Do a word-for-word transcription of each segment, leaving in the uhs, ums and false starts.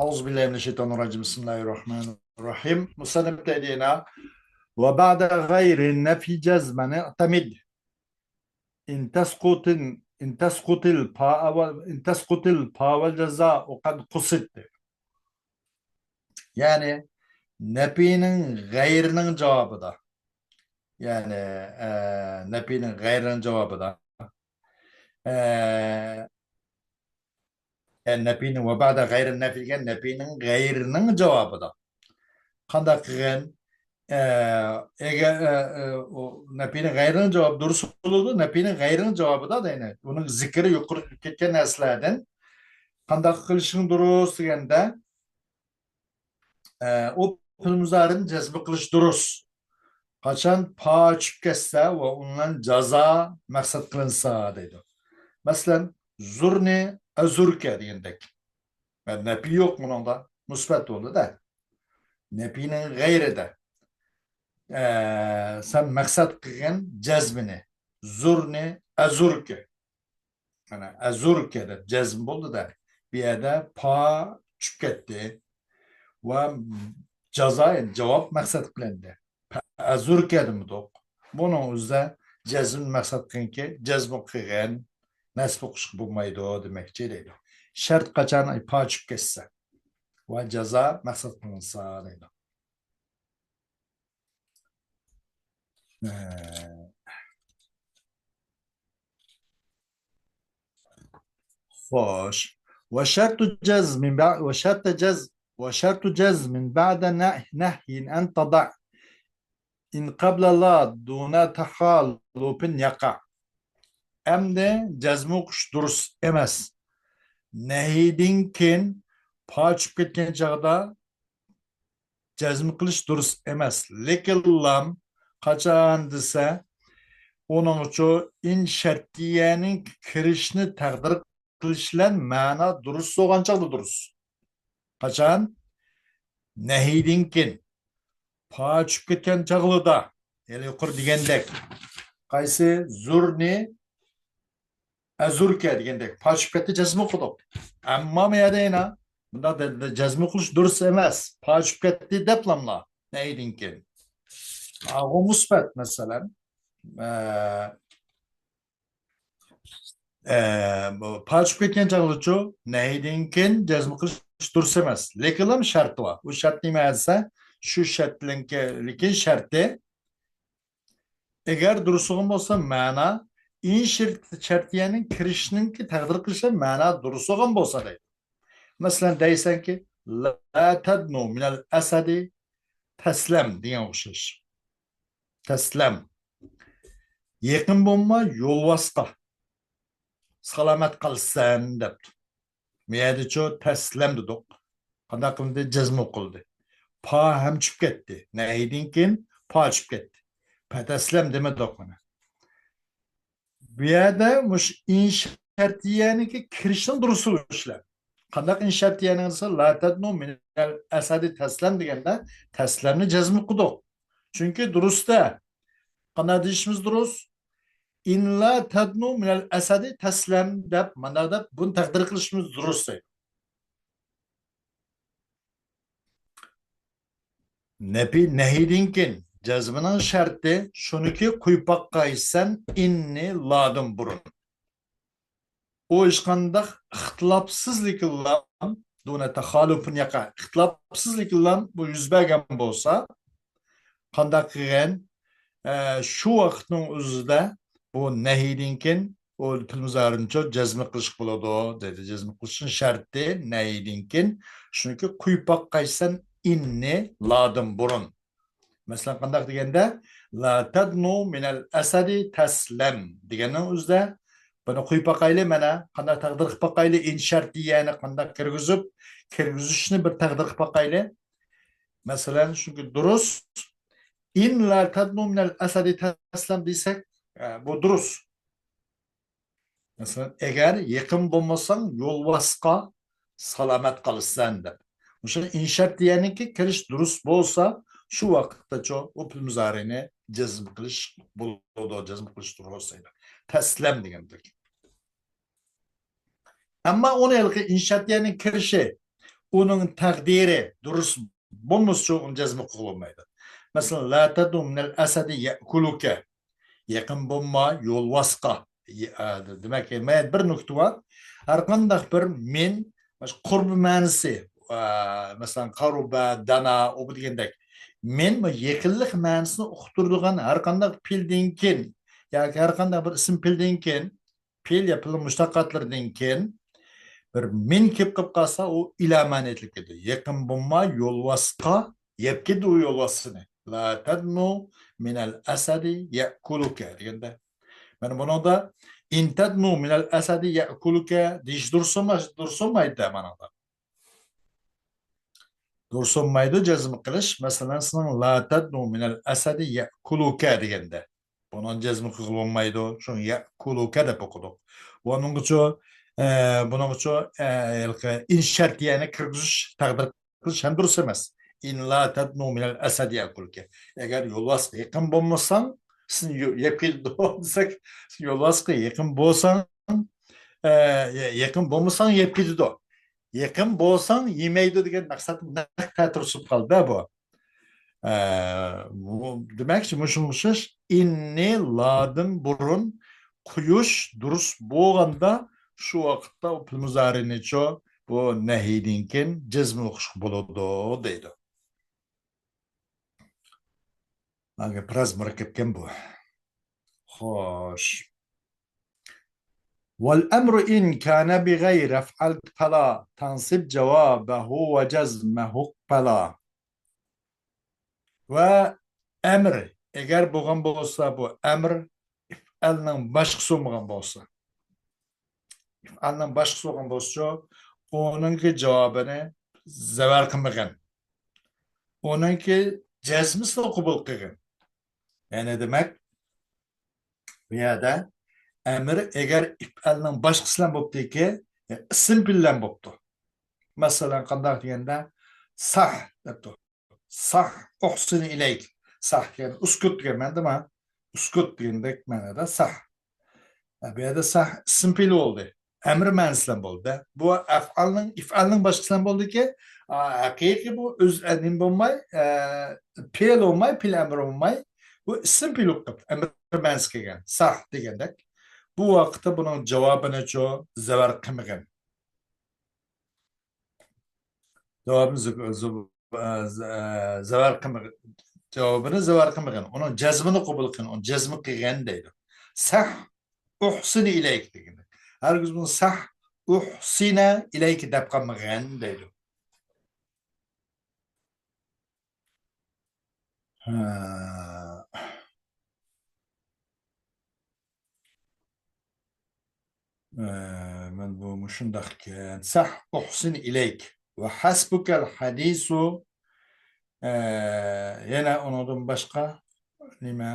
أعوذ بالله من الشيطان الرجيم. بسم الله الرحمن الرحيم. مۇسەننىپ دەيدۇ يەنە: وبعد غير النفي جزما اعتمد. إن تسقط، إن تسقط الفاء و، إن تسقط الفاء والجزاء قد قصد. يەنى نەپىنىڭ غەيرىنىڭ جاۋابىدا. يەنى، ئە، نەپىنىڭ غەيرىنىڭ جاۋابىدا. ئە، ئە، نەپىنىڭ، وبعد غير النفي دېگەن نەپىنىڭ غەيرىنىڭ جاۋابىدا. قانداق قىلغىن؟ ئە، ئەگەر، ئە، ئە، ئۇ نەپىنىڭ غەيرىنىڭ جاۋابى دۇرۇس بولىدۇ، نەپىنىڭ غەيرىنىڭ جاۋابىدا دەيمەن. ئۇنىڭ زىكرى يۇقىرى كەتكەن نەرسىلەردىن. قانداق قىلىشىڭ دۇرۇس دېگەندە، ئە، ئۇ پېئىل مۇزارىنى جەزم قىلىش دۇرۇس. قاچان پا چۈشۈپ كەتسە ۋە ئۇنىڭ جازا مەقسەت قىلىنسا دەيدۇ. مەسىلەن، زۇرنى ئەزۇركە دېگەندەك. نەپى يوق بۇنىڭدا. مۇسبەت بولدى-دە. نەپىنىڭ غەيرىدە. ئە، سەن مەقسەت قىلغىن جەزمىنى. زۇرنى ئەزۇركە. مانا، ئەزۇركە دەپ جەزم بولدى-دە. بۇ يەردە پا چۈشۈپ كەتتى. ۋە جازا، يەنى جاۋاب مەقسەت قىلىندى. پە-، ئەزۇركە دېمىدۇق. بۇنىڭ ئۆزىدە جەزمنى مەقسەت قىلغىنكى، جەزم قىلغىن، نەسب قىلىشقا بولمايدۇ دېمەكچى دەيدۇ. شەرت قاچان پا چۈشۈپ كەتسە ۋە جازا مەقسەت قىلىنسا دەيدۇ. ئە، خوش. وشرط جزم بع-، وشرط جز-، وشرط جزم بعد نه-، نهي أن تضع إن قبل لا دون تخالف يقع. ئەمدى جەزم قىلىش دۇرۇس ئەمەس. نەھىدىن كېيىن پا چۈشۈپ كەتكەن چاغدا جەزم قىلىش دۇرۇس ئەمەس. لېكىن لام قاچان دېسە، ئۇنىڭچۇ ئىن شەرتىيەنىڭ كىرىشىنى تەقدىر قىلىش بىلەن مەنا دۇرۇس بولغان چاغدا دۇرۇس. قاچان؟ نەھىدىن كېيىن. پا چۈشۈپ كەتكەن چاغلىدا. يەنى يۇقىرى دېگەندەك. قايسى؟ زۇرنى ئەزۇركە دېگەندەك. پا چۈشۈپ كەتتى، جەزم قىلدۇق. ئەمما مۇ يەردە يەنە بۇنداق دە-، دە-، جەزم قىلىش دۇرۇس ئەمەس. پا چۈشۈپ كەتتى دەپلاملا. نەھىدىن كېيىن. ئاغۇ مۇسبەت، مەسىلەن. ئە، ئە، بۇ پا چۈشۈپ كەتكەن چاغلىچۇ، نەھىدىن كېيىن جەزم قىلىش دۇرۇس ئەمەس. لېكىنلا شەرتى بار. ئۇ شەرت نېمە دېسە، شۇ شەرتلىكى، لېكىن شەرتى. ئەگەر دۇرۇس بولغان بولسا، مەنا، ئىن شەرت-، شەرتىيەنىڭ كىرىشىنىڭكى تەقدىر قىلىشى مەنا دۇرۇس بولغان بولسا دەيدۇ. مەسىلەن، دەيسەنكى، لا تدنو مىنەل ئەسەدى تەسلەم دېگەن ئوخشاش. تەسلەم. يېقىن بولما يولۋاسقا. سالامەت قالىسەن دەپتۇ. مۇ يەردىچۇ تەسلەم دېدۇق. قانداق قىلدى؟ جەزم قىلدى. پا ھەم چۈشۈپ كەتتى. نەھىدىن كېيىن پا چۈشۈپ كەتتى. پەتەسلەم دېمىدۇق بۇنى. بۇ يەردە مۇشۇ ئىن شەرتىيەنىڭكى كىرىشىنىڭ دۇرۇسى بۇ ئىشلار. قانداق ئىن شەرتىيەنىڭ دېسە، لا تدنو مىنەل ئەسەدى تەسلەم دېگەندە، تەسلەمنى جەزم قىلدۇق. چۈنكى دۇرۇستە. قانداق دېيىشىمىز دۇرۇس؟ ئىن لا تدنو مىنەل ئەسەدى تەسلەم دەپ، مانا دەپ، بۇنى تەقدىر قىلىشىمىز دۇرۇس دەيدۇ. نەپى، نەھىدىن كېيىن جەزمنىڭ شەرتى شۇنىكى، قويۇپ باققايسەن ئىننى لادىن بۇرۇن. ئۇ ھېچقانداق ئىختىلاپسىز لېكىن لام، دۇنە تەخالۇپۇن يەقە. ئىختىلاپسىز لېكىن لام بۇ يۈز بەرگەن بولسا، قانداق قىلغان؟ ئە، شۇ ۋاقىتنىڭ ئۆزىدە بۇ نەھىدىن كېيىن، ئۇ پېئىل مۇزارىنىچۇ جەزم قىلىشقا بولىدۇ، دېدى. جەزم قىلىشنىڭ شەرتى نەھىدىن كېيىن، شۇنىڭكى قويۇپ باققايسەن ئىننى لادىن بۇرۇن. مەسىلەن، قانداق دېگەندە، لا تدنو مىنەل ئەسەدى تەسلەم دېگەننىڭ ئۆزىدە بۇنى قويۇپ باقايلى، مانا، قانداق تەقدىر قىلىپ باقايلى، ئىن شەرتىيەنى قانداق كىرگۈزۈپ، كىرگۈزۈشنى بىر تەقدىر قىلىپ باقايلى. مەسىلەن، چۈنكى دۇرۇس، ئىن لا تدنو مىنەل ئەسەدى تەسلەم دېسەك، ئە، بۇ دۇرۇس. مەسىلەن، ئەگەر يېقىن بولمىساڭ يولۋاسقا سالامەت قالىسەن دەپ. مۇشۇ ئىن شەرتىيەنىڭكى كىرىش دۇرۇس بولسا، شۇ ۋاقىتتىچۇ ئۇ پېئىل مۇزارىنى جەزم قىلىش بولىدۇ، جەزم قىلىش دۇرۇس دەيدۇ. تەسلەم دېگەندەك. ئەمما ئۇنى ھېلىقى ئىن شەرتىيەنىڭ كىرىشى ئۇنىڭ تەقدىرى دۇرۇس بولمىسىچۇ، ئۇنى جەزم قىلغىلى بولمايدۇ. مەسىلەن، لا تەدنۇ مىنەل ئەسەدى يەئكۇلۇكە. يېقىن بولما يولۋاسقا. يە-، ئە، دېمەك، مەن بىر نۇقتا بار. ھەر قانداق بىر مىن، مانا شۇ قۇربى مەنىسى، ئە، مەسىلەن، قارۇبە، دانا، ئۇ دېگەندەك. مىن بۇ يېقىنلىق مەنىسىنى ئۇقتۇرىدىغان ھەر قانداق پېئىلدىن كېيىن ياكى ھەر قانداق بىر ئىسىم پېئىلدىن كېيىن، پېئىل يا پېئىل مۇشتەقاتلىرىدىن كېيىن بىر مىن كېلىپ قېلىپ قالسا، ئۇ ئىلا مەنىدە كېلىدۇ. يېقىن بولما يولۋاسقا يەپ كېتىدۇ ئۇ يولۋاسنى. لا تەدنۇ مىنەل ئەسەدى يەئكۇلۇكە دېگەندە. مانا بۇنىڭدا ئىن تەدنۇ مىنەل ئەسەدى يەئكۇلۇكە دېيىش دۇرۇس بولمايدۇ مانىڭدا. دۇرۇس بولمايدۇ جەزم قىلىش. مەسىلەن، سېنىڭ لا تەدنۇ مىنەل ئەسەدى يەئكۇلۇكە دېگەندە. بۇنىڭ جەزم قىلغىلى بولمايدۇ. شۇڭا يەئكۇلۇكە دەپ ئوقۇدۇق. بۇنىڭغىچۇ، ئە، بۇنىڭغىچۇ، ئە، ھېلىقى ئىن شەرتىيەنى كىرگۈزۈش، تەقدىر قىلىش ھەم دۇرۇس ئەمەس. ئىن لا تەدنۇ مىنەل ئەسەدى يەئكۇلۇكە. ئەگەر يولۋاسقا يېقىن بولمىساڭ، سېنى يو-، يەپ كېتىدۇ دېسەك، يولۋاسقا يېقىن بولساڭ، ئە، يېقىن بولمىساڭ يەپ كېتىدۇ. يېقىن بولساڭ يېمەيدۇ دېگەن مەقسەت نەق تەتۈر چۈشۈپ قالدى بۇ. ئە، بۇ، دېمەكچى، مۇشۇ ئوخشاش ئىننى لادىن بۇرۇن قويۇش دۇرۇس بولغاندا، شۇ ۋاقىتتا ئۇ پېئىل مۇزارىنىچۇ بۇ نەھىدىن كېيىن جەزم ئوقۇشقا بولىدۇ دەيدۇ. بۇ گەپ بىراز مۇرەككەپكەن بۇ. خوش. والأمر إن كان بغير افعل فلا تنصب جوابه وجزمه اقبلا. ۋە ئەمر، ئەگەر بولغان بولسا، بۇ ئەمر ئىپئالنىڭ باشقىسى بولمىغان بولسا، ئىپئالنىڭ باشقىسى بولغان بولسىچۇ، ئۇنىڭكى جاۋابىنى زەۋەر قىلمىغىن. ئۇنىڭكى جەزمىسىنى قوبۇل قىلغىن. يەنى دېمەك، بۇ يەردە ئەمر ئەگەر ئىپئالنىڭ باشقىسى بىلەن بوپتىكى، ئىسىم پېئىل بىلەن بوپتۇ. مەسىلەن، قانداق دېگەندە، ساھ دەپتۇ. ساھ ئۇھسىنە ئىلەيك. ساھ دېگەن ئۇسكۇت دېگەن مەنىدە، ئۇسكۇت دېگەندەك مەنىدە ساھ. بۇ يەردە ساھ ئىسىم پېئىل بولدى. ئەمر مەنىسى بىلەن بولدى. بۇ ئەفئالنىڭ، ئىفئالنىڭ باشقىسى بىلەن بولدىكى، ئا، ھەقىقىي بۇ ئۆز، ئە، نېمە بولماي، ئە، پېئىل بولماي، پېئىل ئەمر بولماي، بۇ ئىسىم پېئىل بولۇپ قاپتۇ. ئەمر مەنىسى كەلگەن. ساھ دېگەندەك. بۇ ۋاقىتتا بۇنىڭ جاۋابىنىچۇ زەۋەر قىلمىغىن. جاۋابىنى زۇ-، زۇ-، ئە، ز-، ئە، زەۋەر قىلمىغىن. جاۋابىنى زەۋەر قىلمىغىن. ئۇنىڭ جەزمىنى قوبۇل قىلىن. ئۇنى جەزم قىلغىن دەيدۇ. ساھ ئۇھسىنە ئىلەيك دېگەن. ھەرگىز بۇنى ساھ ئۇھسىنە ئىلەيك دەپ قالمىغىن دەيدۇ. ھە. ئە، مەن بۇ مۇشۇنداق ئىكەن. ساھ ئۇھسىنە ئىلەيك. ۋە ھەسبۇكەل ھەدىسۇ. ئە، يەنە ئۇنىڭدىن باشقا نېمە؟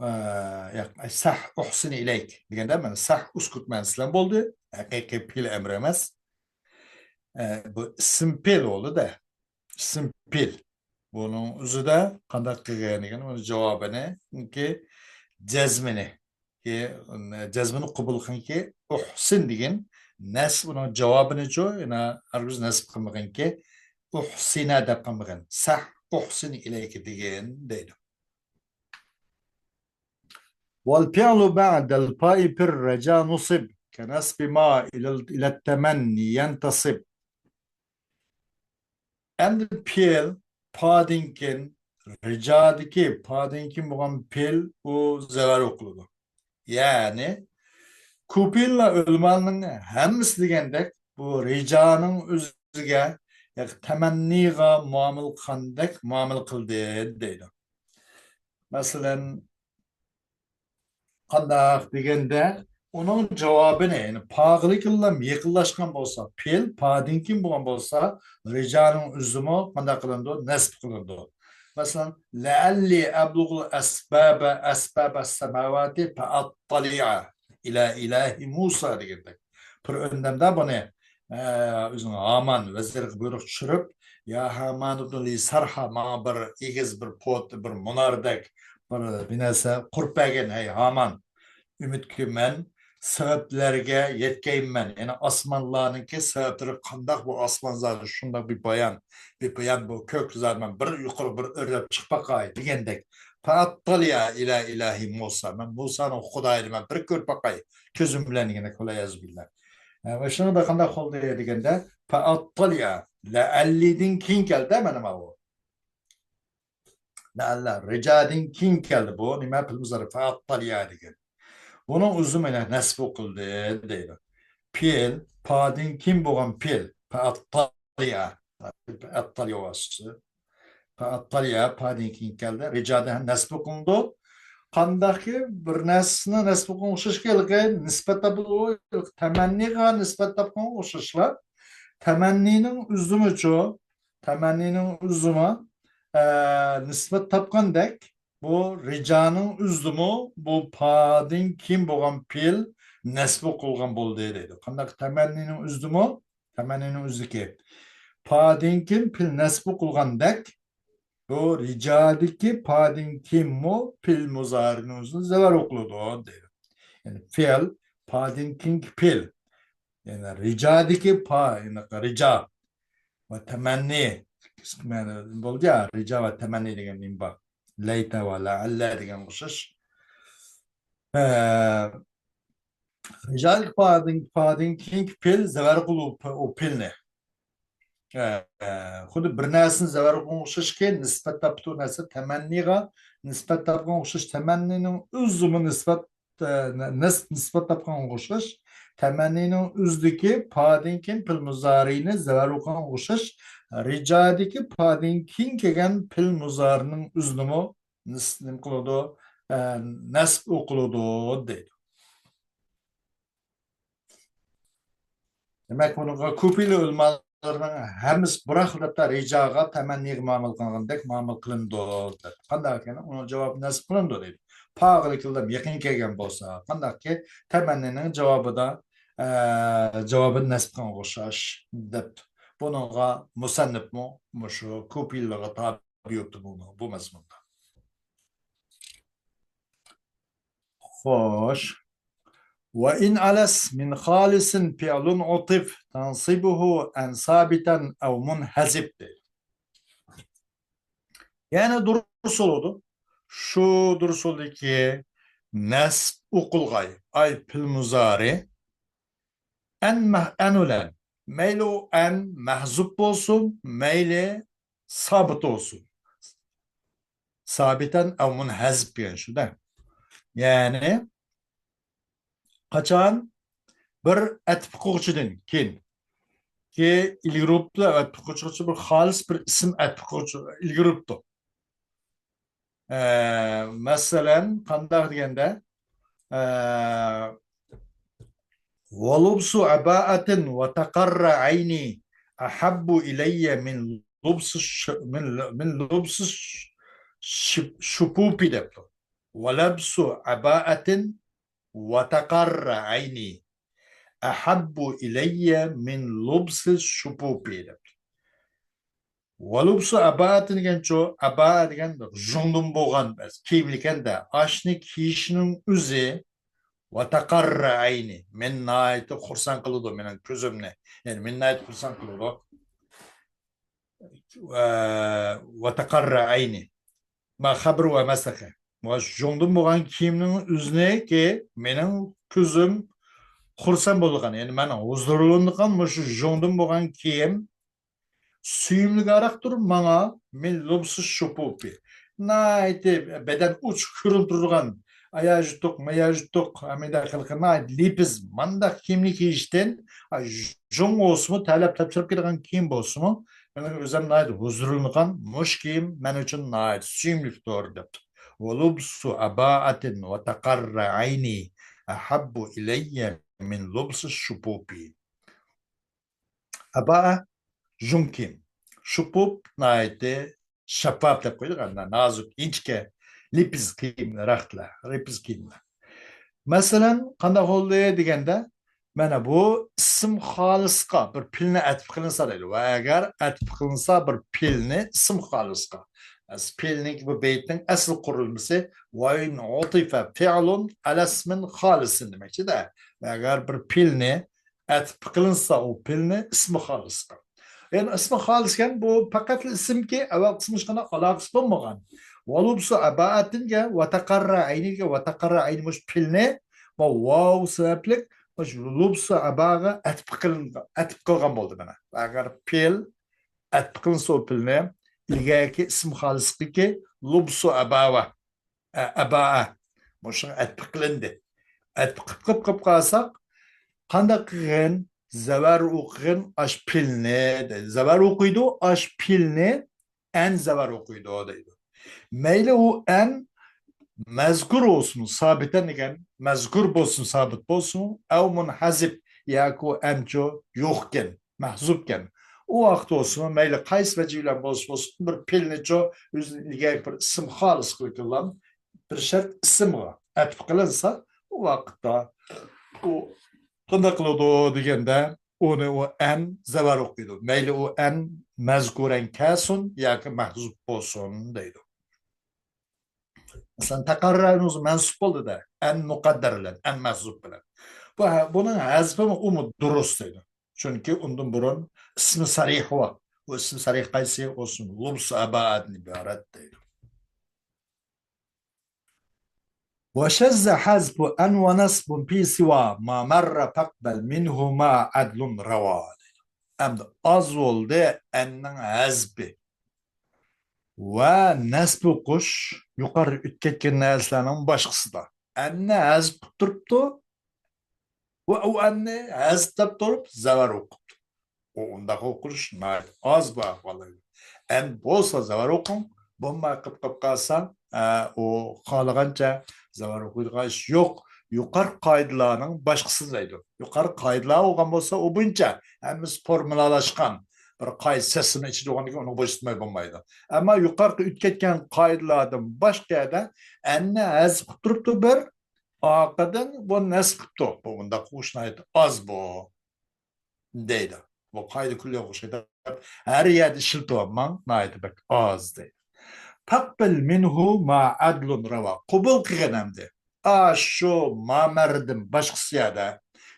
ئە، ياق، ساھ ئۇھسىنە ئىلەيك دېگەندە، مانا ساھ ئۇسكۇت مەنىسى بىلەن بولدى. ھەقىقىي پېئىل ئەمر ئەمەس. ئە، بۇ ئىسىم پېئىل بولدى-دە. ئىسىم پېئىل. بۇنىڭ ئۆزىدە قانداق قىلغىنىغىنى، بۇنىڭ جاۋابىنى، چۈنكى جەزمىنى، كى-، جەزمىنى قوبۇل قىلغىنكى، ئۇھسىن دېگەن نەسب، ئۇنىڭ جاۋابىنىچۇ، يەنە ھەرگىز نەسب قىلمىغىنكى، ئۇھسىنە دەپ قالمىغىن. ساھ ئۇھسىنە ئىلەيك دېگىن دەيدۇ. والفعل بعد الفاء في الرجا نصب كنصب ما إلى، إلى التمني ينتصب. ئەمدى پېئىل پادىن كېيىن، رىجادىكى پادىن كېيىن بولغان پېئىل ئۇ زەۋەر ئوقۇلىدۇ. يەنى، كۇپىللا ئۆلىمالارنىڭ ھەممىسى دېگەندەك بۇ رىجانىڭ ئۆزىگە، ياكى تەمەننىغا مۇئامىلە قىلغاندەك مۇئامىلە قىلدى دەيدۇ. مەسىلەن، قانداق دېگەندە، ئۇنىڭ جاۋابىنى، يەنى پاغىلىكىللام يېقىنلاشقان بولسا، پېئىل پادىن كېيىن بولغان بولسا، رىجانىڭ ئۆزىمۇ قانداق قىلىنىدۇ؟ نەسب قىلىنىدۇ. مەسىلەن، لەئەللى ئەبلۇغۇل ئەسبابە، ئەسبابەس سەماۋاتى فەئەتتەلىئە ئىلە ئىلاھى مۇسا دېگەندەك. پىرئەۋندە بۇنى، ئە، ئۆزىنىڭ ھامان ۋەزىرىگە بۇيرۇق چۈشۈرۈپ، يا ھامان ئىبنۇ لى سەرھا، ماڭا بىر ئېگىز، بىر پوت، بىر مۇناردەك بىر، بىر نەرسە قۇرۇپ بەرگىن، ھەي ھامان. ئۈمىدكى مەن سەۋەبلەرگە يەتكەيمەن. يەنى ئاسمانلارنىڭكى سەۋەبلىرى قانداق، بۇ ئاسمان زادى شۇنداق بىپايان، بىپايان بۇ كۆك زادى، مەن بىر يۇقىرى بىر ئۆرلەپ چىقىپ باقاي دېگەندەك. فأطلع إلى إله موسى. مەن مۇسانىڭ خۇدايىنى مەن بىر كۆرۈپ باقاي كۆزۈم بىلەن دېگەندەك، ۋەلئىيازۇ بىللا. ئە، ۋە شۇنىڭدا قانداق بولدى دېگەندە، فأطلع، لەئەللىدىن كېيىن كەلدى مانا بۇ. لەئەللە، رىجادىن كېيىن كەلدى. بۇ نېمە؟ پېئىل مۇزارى، فەئەتتەلىئە دېگەن. بۇنىڭ ئۆزى مانا نەسب ئوقۇلدى دەيدۇ. پېئىل، پادىن كېيىن بولغان پېئىل، فەئەتتەلىئە. فەئەتتەلىئە ۋاسىتىسى. فەئەتتەلىئە، پادىن كېيىن كەلدى. رىجادىن ھەم نەسب ئوقۇلىدۇ. قانداقكى بىر نەرسىنى نەسب ئوقۇلغان ئوخشاش، ھېلىقى نىسبەت تاپىدۇ، تەمەننىغا نىسبەت تاپقان ئوخشاشلا. تەمەننىنىڭ ئۆزىمۇچۇ؟ تەمەننىنىڭ ئۆزىمۇ، ئە، نىسبەت تاپقاندەك، بۇ رىجانىڭ ئۆزىمۇ بۇ پادىن كېيىن بولغان پېئىل نەسب ئوقۇلغان بولدى دەيدۇ. قانداق تەمەننىنىڭ ئۆزىمۇ؟ تەمەننىنىڭ ئۆزىدىكى پادىن كېيىن پېئىل نەسب ئوقۇلغاندەك، بۇ رىجادىكى پادىن كېيىنمۇ پېئىل مۇزارىنىڭ ئۆزىنى زەۋەر ئوقۇلىدۇ دەيدۇ. يەنى پېئىل، پادىن كېيىنكى پېئىل. يەنى رىجادىكى پا، يەنى رىجا ۋە تەمەننى. بولدى يا، رىجا ۋە تەمەننى دېگەن نېمە بار؟ لەيتە ۋە لەئەللە دېگەن ئوخشاش. ئە، رىجادىكى پادىن، پادىن كېيىنكى پېئىل زەۋەر قىلۇ ئۇ پېئىلنى. ئە، ئە، خۇددى بىر نەرسىنى زەۋەر قىلغان ئوخشاشكى، نىسبەت تاپتۇ نەرسە تەمەننىغا، نىسبەت تاپقان ئوخشاش تەمەننىنىڭ ئۆزىمۇ نىسبەت، ئە، نەس-، نىسبەت تاپقان ئوخشاش تەمەننىنىڭ ئۆزىدىكى پادىن كېيىن پېئىل مۇزارىنى زەۋەر قىلغان ئوخشاش، رىجادىكى پادىن كېيىن كەلگەن پېئىل مۇزارىنىڭ ئۆزىنىمۇ نىس-، نېمە قىلىدۇ؟ ئە، نەسب ئوقۇلىدۇ دەيدۇ. دېمەك، بۇنىڭغا كۇپىلى ئۆلىمالىرىنىڭ ھەممىسى بۇراق دەپتە رىجاغا تەمەننىگە مۇئامىلە قىلغاندەك مۇئامىلە قىلىنىدۇ دەپ. قانداق ئىكەن؟ ئۇنىڭ جاۋابى نەسب قىلىنىدۇ دەيدۇ. پاغىلىكىللەم يېقىن كەلگەن بولسا، قانداقكى تەمەننىنىڭ جاۋابىدا، ئە، جاۋابىنى نەسب قىلغانغا ئوخشاش دەپ. بۇنىڭغا مۇسەننىپمۇ مۇشۇ كۇپىلىغا تابىئ بۇ، بۇ مەزمۇندا. خوش. وإن علس من خالص فعل عطف تنصبه أن ثابتا أو منحذف دەيدۇ. يەنى دۇرۇس بولىدۇ. شۇ دۇرۇس بولىدۇكى، نەسب ئوقۇلغاي ئاي پېئىل مۇزارى ئەن مەھ-، ئەن بىلەن، مەيلى ئۇ ئەن مەھزۇپ بولسۇن، مەيلى سابىت بولسۇن. سابىتەن ئەۋ مۇنھەزىپ دېگەن شۇ-دە. يەنى قاچان بىر ئەتىپ قىلغۇچىدىن كېيىن، كى ئىلگىرى بوپتۇ، ئەتىپ قىلغۇچى بىر خالىس بىر ئىسىم ئەتىپ قىلغۇچى ئىلگىرى بوپتۇ. ئە، مەسىلەن، قانداق دېگەندە، ئە، ولبس عباءة وتقر عيني أحب إلي من لبس الش-، من ل-، من لبس الش-، ش-، الشفوف دەپتۇ. ولبس عباءة وتقر عيني أحب إلي من لبس الشفوف دەپتۇ. ولبس عباءة دېگەنچۇ، ئەبا دېگەن ژۇڭدىن بولغان كىيىملىكەن-دە، ئاشنى كىيىشنىڭ ئۆزى، وتقر عيني، مېنى ناھايىتى خۇرسەن قىلىدۇ، مېنىڭ كۆزۈمنى. يەنى مېنى ناھايىتى خۇرسەن قىلىدۇ. ۋە، وتقر عيني. ما خەبىر ۋە مەسلىخە. ۋە ژۇڭدىن بولغان كىيىمنىڭ ئۆزىنىكى مېنىڭ كۆزۈم خۇرسەن بولىدىغان، يەنى مەن ھۇزۇرلىنىدىغان مۇشۇ ژۇڭدىن بولغان كىيىم سۆيۈملۈكراقتۇر ماڭا من لبس الشفوف. ناھايىتى بەدەن ئوچۇق كۆرۈنۈپ تۇرىدىغان، ئاياژ يۇتۇق، ماياژ يۇتۇق، ھەمدە خەلقى ناھايىتى لىپىز، مانداق كىيىمنى كىيىشتىن، ئا، ژۇڭ بولسىمۇ، تەرلەپ تەپشۈرۈپ كېتىدىغان كىيىم بولسىمۇ، مەن ئۆزۈم ناھايىتى ھۇزۇرلىنىدىغان مۇشۇ كىيىم مەن ئۈچۈن ناھايىتى سۆيۈملۈكتۇر، دەپتۇ. ولبس عباءة وتقر عيني أحب إلي من لبس الشفوف. ئەبا، ژۇڭ كىيىم. شۇپۇپ، ناھايىتى شەپپاپ دەپ قويدۇق، ئەمدى نازۇك، ئىنچىكە، لىپىز كىيىم، رەختلەر، لىپىز كىيىملەر. مەسىلەن، قانداق بولدى دېگەندە، مانا بۇ ئىسىم خالىسقا بىر پېئىلنى ئەتىپ قىلىنسا دەيدۇ. ۋە ئەگەر ئەتىپ قىلىنسا بىر پېئىلنى ئىسىم خالىسقا، پېئىلنىڭكى بۇ بەيتنىڭ ئەسلى قۇرۇلمىسى، ۋەئىن ئۇتىفە فېئىلۇن ئەلەسمىن خالىسىن دېمەكچىدە. ئەگەر بىر پېئىلنى ئەتىپ قىلىنسا، ئۇ پېئىلنى ئىسمى خالىسقا. يەنى ئىسمى خالىسكەن، بۇ پەقەتلا ئىسىمكى، ئەۋەل قىسمى ھېچقانداق ئالاقىسى بولمىغان. ۋە لۇبسۇ ئەبائەتىنگە ۋە تەقەررە ئەينىگە، ۋە تەقەررە ئەينى مۇشۇ پېئىلنى، ۋە ۋاۋ سەۋەبلىك مۇشۇ لۇبسۇ ئەباغا ئەتىپ قىلىنغان، ئەتىپ قىلغان بولدى مانا. ئەگەر پېئىل ئەتىپ قىلىنسا، ئۇ پېئىلنى ئىلگەركى ئىسمى خالىسقىكى لۇبسۇ ئەباۋە، ئە، ئەبائە، مۇشۇغا ئەتىپ قىلىندى. ئەتىپ قىلىپ، قىلىپ، قىلىپ قالساق، قانداق قىلغىن؟ زەۋەر ئوقۇغىن ئاش پېئىلنى دەيدۇ. زەۋەر ئوقۇيدۇ ئاش پېئىلنى، ئەن زەۋەر ئوقۇيدۇ دەيدۇ. مەيلى ئۇ ئەن مەزكۇر بولسۇن، سابىتەن دېگەن مەزكۇر بولسۇن، سابىت بولسۇن، ئەۋ مۇنھەزىپ ياكى ئەنچۇ يوقكەن، مەھزۇپكەن. ئۇ ۋاقىت بولسىمۇ، مەيلى قايسى ۋەجى بىلەن بولسا بولسۇن، بىر پېئىلنىچۇ ئۆزىنىڭ ئىلگەركى بىر ئىسىم خالىس قىلغان بىر شەرت ئىسىمغا ئەتىپ قىلىنسا، ئۇ ۋاقىتتا ئۇ قانداق قىلىدۇ دېگەندە، ئۇنى ئۇ ئەن زەۋەر ئوقۇيدۇ. مەيلى ئۇ ئەن مەزكۇرەن كەسۇن ياكى مەھزۇپ بولسۇن دەيدۇ. مەسىلەن، تەقەررەنىڭ ئۆزى مەنسۇپ بولدى-دە، ئەن مۇقەددەر بىلەن، ئەن مەھزۇپ بىلەن. بۇ، بۇنىڭ ھەزپىمۇ ئۇمۇ دۇرۇس دەيدۇ. چۈنكى ئۇندىن بۇرۇن ئىسمى سەرىھ بار. بۇ ئىسمى سەرىھ قايسى؟ ئۇ ئىسمى لۇبسۇ ئەبائەدىن ئىبارەت دەيدۇ. وشذ حذف أن ونصب في سوى ما مر فاقبل منهما عدل روى. ئەمدى ئاز بولدى ئەننىڭ ھەزپى ۋە نەسب ئوقۇش يۇقىرى ئۆتۈپ كەتكەن نەرسىلەرنىڭ باشقىسىدا. ئەننى ھەزپ قىلىپ تۇرۇپتۇ ۋە ئۇ ئەننى ھەزپ دەپ تۇرۇپ زەۋەر ئوقۇپتۇ. ئۇ ئۇنداق ئوقۇلۇش ناھايىتى ئاز بۇ ئەھۋاللاردا. ئەن بولسا زەۋەر ئوقۇڭ، بولماي قىپ قىپ قالسا، ئە، ئۇ خالىغانچە زەۋەر ئوقۇيدىغان ئىش يوق. يۇقىرى قائىدىلارنىڭ باشقىسى دەيدۇ. يۇقىرى قائىدىلار بولغان بولسا، ئۇ بويىچە ھەممىسى فورمۇلالاشقان بىر قائىدە سىستېما ئىچىدە بولغاندىكىن ئۇنى بويسۇنماي بولمايدۇ. ئەمما يۇقىرىقى ئۆتۈپ كەتكەن قائىدىلەردىن باشقا يەردە ئەننى ھەزپ قىلىپ تۇرۇپتۇ بىر، ئارقىدىن بۇ نەسب قىپتۇ. بۇ مۇنداق ئوقۇش ناھايىتى ئاز بۇ. دەيدۇ. بۇ قائىدە كۈللىيە ئوخشايدۇ. ھەر يەردە ئىشلىتىۋالماڭ، ناھايىتى بەك ئاز دەيدۇ. فاقبل منه ما عدل روى. قوبۇل قىلغىن ئەمدى. ئا، شۇ مامەردىن باشقىسى يەردە،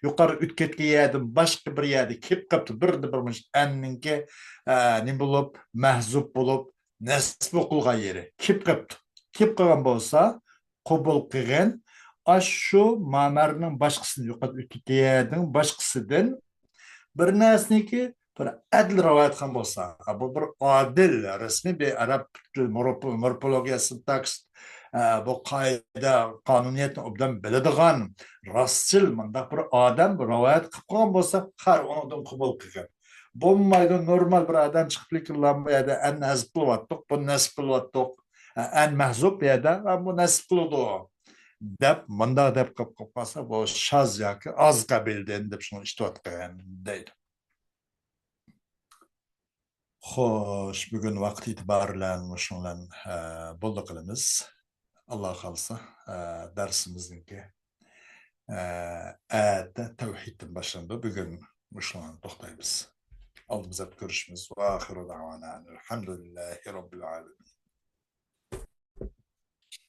يۇقىرى ئۆتكەتكەن يەردىن باشقا بىر يەردە كېلىپ قاپتۇ. بىردە بىر مۇش ئەننىڭكى، ئە، نېمە بولۇپ، مەھزۇپ بولۇپ، نەسب ئوقۇلغان يېرى كېلىپ قاپتۇ. كېلىپ قالغان بولسا، قوبۇل قىلغىن. ئاشۇ مامەرنىڭ باشقىسىدىن، يۇقىرى ئۆتكەن يەرنىڭ باشقىسىدىن بىر نەرسىنىكى بىر ئەدىل رىۋايەت قىلغان بولسا، بۇ بىر ئادىل، رەسمىي بىر ئەرەب تىل، مورفو-، مورفولوگىيە، سىنتاكس، ئە، بۇ قائىدە، قانۇنىيەتنى ئوبدان بىلىدىغان، راستچىل مۇنداق بىر ئادەم رىۋايەت قىلىپ قالغان بولسا، قەر ئۇنىڭدىن قوبۇل قىلغىن. بولمايدۇ، نورمال بىر ئادەم چىقىپ لېكىنلا بۇ يەردە ئەن ھەزپ قىلىۋاتتۇق، بۇ نەسب قىلىۋاتتۇق، ئەن مەھزۇپ بۇ يەردە، ۋە بۇ نەسب قىلىدۇ دەپ، مۇنداق دەپ قىلىپ قالسا، بۇ شاز ياكى ئاز قەبىلىدىن دەپ شۇنى ئىشلىتىۋاتقان دەيدۇ. خوش، بۈگۈن ۋاقىت ئېتىبارى بىلەن مۇشۇنىڭ بىلەن، ئە، بولدى قىلىمىز. ئاللا خالىسا، ئە، دەرسىمىزنىڭكى، ئە، ئەتە تەۋھىدتىن باشلىنىدۇ. بۈگۈن مۇشۇنىڭ بىلەن توختايمىز. ئالدىمىزدا كۆرۈشىمىز. ۋە ئاخىرۇ دەۋانا ئەنىل ھەمدۇلىللاھى رەببىل ئالەمىن.